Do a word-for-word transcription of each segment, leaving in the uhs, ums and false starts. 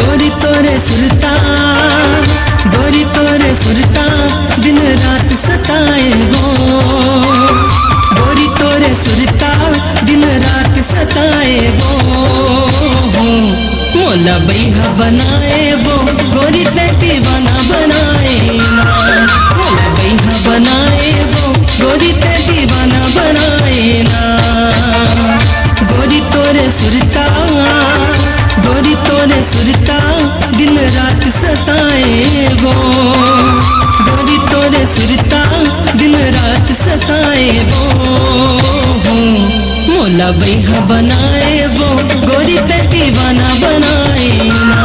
गोरी तोरे सुरता, गोरी तोरे सुरता, दिन रात सताए वो। गोरी तोरे सुरता, दिन रात सताए वो। मोला बैहा बनाए वो, गोरी ते दीवाना बनाए ना। मोला बैहा बनाए वो, गोरी ते दीवाना बनाए ना। गोरी तोरे सुरता, गोरी तोरे सुरता, दिन रात सताए वो। गोरी तोरे सुरता, दिन रात सताए वो। मोला बैहा बनाए वो, गोरी ते दीवाना बनाए ना।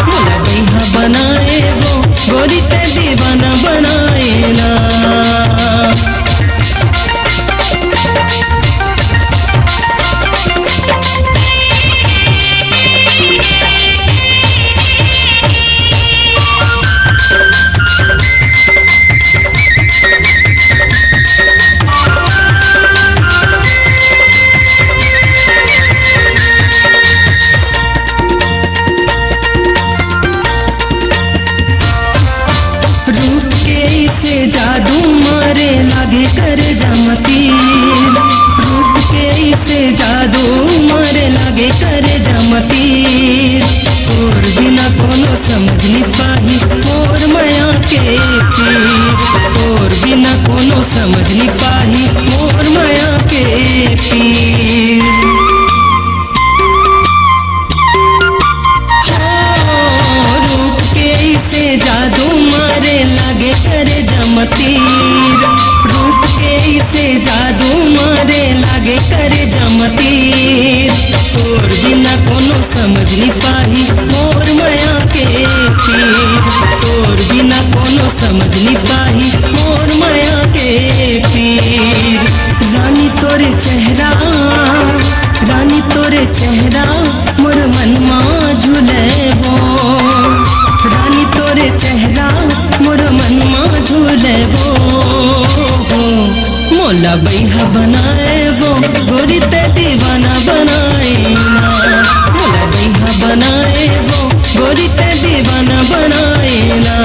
मोला बैहा बनाए वो, गोरी ते दीवाना बनाए ना। रूप के इसे जादू मारे लागे करे जमती। रूप के इसे जादू मारे लागे करे जमती। तोर बिना कोनो समझ नी पाही मोर मया के पीर। तोर बिना कोनो समझ नी पाही मोर मया के पीर। हो, रूप के इसे जादू मारे लागे करे जमतीर। रूप के इसे जादू मारे लागे करे जमतीर। तोर बिना कोनो समझ नी पाही मोर मया के पीर। तोर बिना कोनो समझ नी पाही मोर मया के पीर। रानी तोरे चेहरा, रानी तोरे चेहरा मोर मन मा झूले वो। रानी तोरे चेहरा मोर मन मा झूले वो। मोला बैहा बनाए वो, गोरी ते दीवाना बनाए ना। मोला बैहा बनाए वो, गोरी ते दीवाना बनाए ना।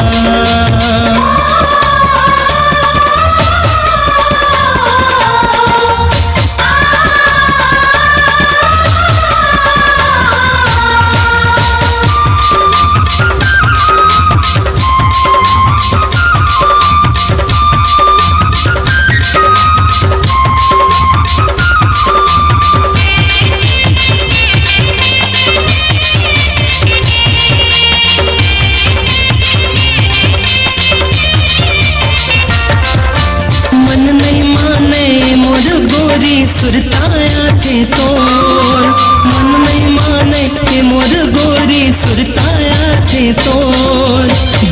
मन नहीं माने मोर गोरी, सुरताया थे तोर। मन नहीं माने के मोर गोरी, सुरताया थे तोर।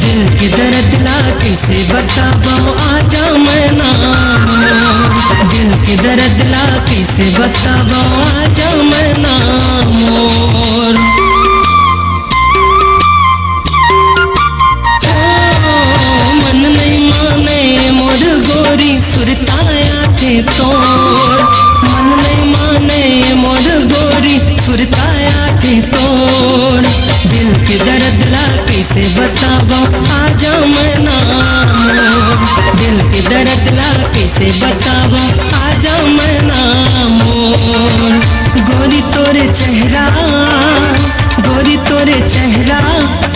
दिल के दर्द ला कैसे बतावो, आजा मैं ना मोर। दिल के दर्द ला कैसे बतावो, आजा मैं ना मोर। ओ, मन नहीं माने मोर गोरी, सुरताया थे तोर। मन नहीं माने मोर गोरी, सुरताया थे तोर। दिल के दर्द ला कैसे बतावा, आजा मैं ना मोर। दिल के दर्द ला कैसे बतावा, आजा मैं ना मोर। गोरी तोरे चेहरा, गोरी तोरे चेहरा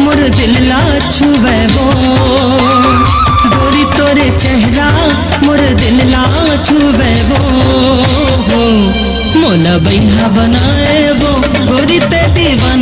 मोर दिल ला छुवे वो। गोरी तोरे चेहरा मोर दिल ला छुवे वो। मोला बैहा बनाए वो, गोरी ते दीवाना